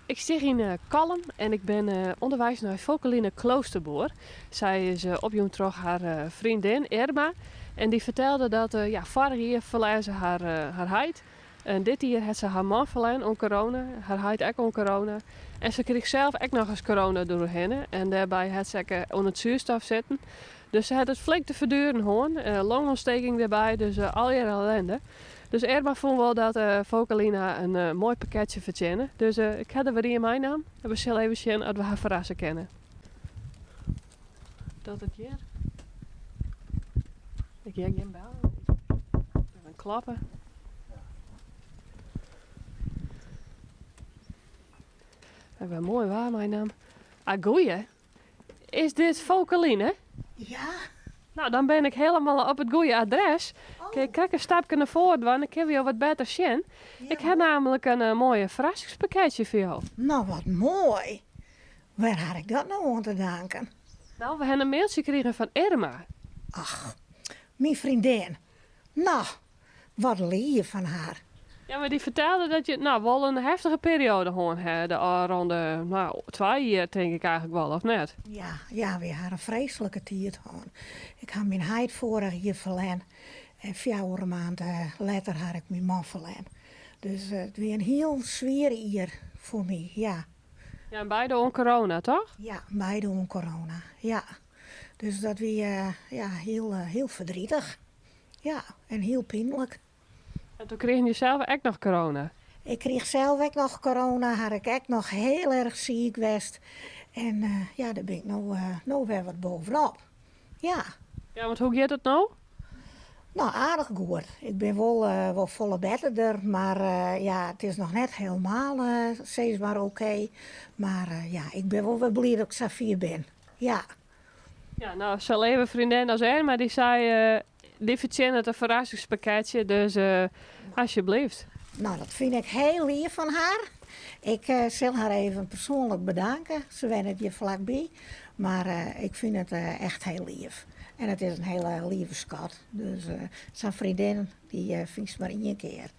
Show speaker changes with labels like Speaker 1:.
Speaker 1: Ik stean yn Kollum en ik bin ûnderweis nei Fokeline Kloosterboer. Sy is opjûn troch har freondin Irma en dy fertelde dat ja, foarich jier ferlear se har, har heit. En dit jier hat se har man ferlern oan corona, har heit ek oan corona. En se krige sels ek noch ris corona deroerhinne en dêrby hat se ek oan it soerstof sitten. Dus se hat it flink te ferduren hân, longontsteking derby, dus allegear ellende. Dus Irma fûn wol dat Fokelina in moai pakketsje fertsjinne. Dus ik ha der wer ien meinaam en we sille even sjen oft we har ferrasse kinne. Dat it hjir. Ik hear gjin bel. Even klappe. We hawwe moai waar meinaam. Ah, goeie. Is dit Fokeline?
Speaker 2: Ja.
Speaker 1: Nou, dan bin ik hielendal op it goede adres.
Speaker 2: Oh.
Speaker 1: Kin ik krekt in stapke nei foaren dwaan, dan kinne we jo wat better sjen.
Speaker 2: Ja.
Speaker 1: Ik ha namelijk in eh, moaie ferrassingspakketsje foar jo.
Speaker 2: Nou, wat moai. Wêr ha ik dat no oan te danken?
Speaker 1: Nou, we hawwe in mailtsje krigen fan Irma.
Speaker 2: Ach, myn freondin. Nou, wat leaf fan har.
Speaker 1: Ja, mar dy fertelde dat je nou, wol in heftige perioade hân ha de ôfrûne nou, twa jier, tink ik eigentlik wol, of net?
Speaker 2: Ja, ja, wy ha in freeslike tiid hân. Ik ha myn heit foarich jier ferlern en fjouwer maand letter ha ik myn man ferlern. Dus it wie in hiel swier jier foar my, ja.
Speaker 1: Ja, en beide oan corona, toch?
Speaker 2: Ja, beide oan corona, ja. Dus dat wie ja, hiel, hiel verdrietig. Ja, en hiel pynlik.
Speaker 1: En doe krigen je sels ek noch corona?
Speaker 2: Ik kriech sels ek noch corona, ha ik ek noch hiel erch siik west. En ja, dêr bin ik no, no wer wat bovenop. Ja.
Speaker 1: Ja, want hoe giet it no?
Speaker 2: No, aardich goed. Ik bin wol, wol folle betterder, mar ja, it is noch net helemaal sis mar oké. Mar ja, ik bin wol wer bliid dat ik safier bin. Ja.
Speaker 1: Ja, no, sa leave freondin as Irma, dy sei, dy fertsjinnet in ferrassingspakketsje, dus alsjeblieft.
Speaker 2: No, dat fyn ik hiel leaf fan har. Ik sil har even persoanlik bedanke. Se wennet hjir flakby. Mar ik fyn it echt hiel leaf. En it is in hiele leave skat. Dus sa'n freondin, dy fynst mar ien kear.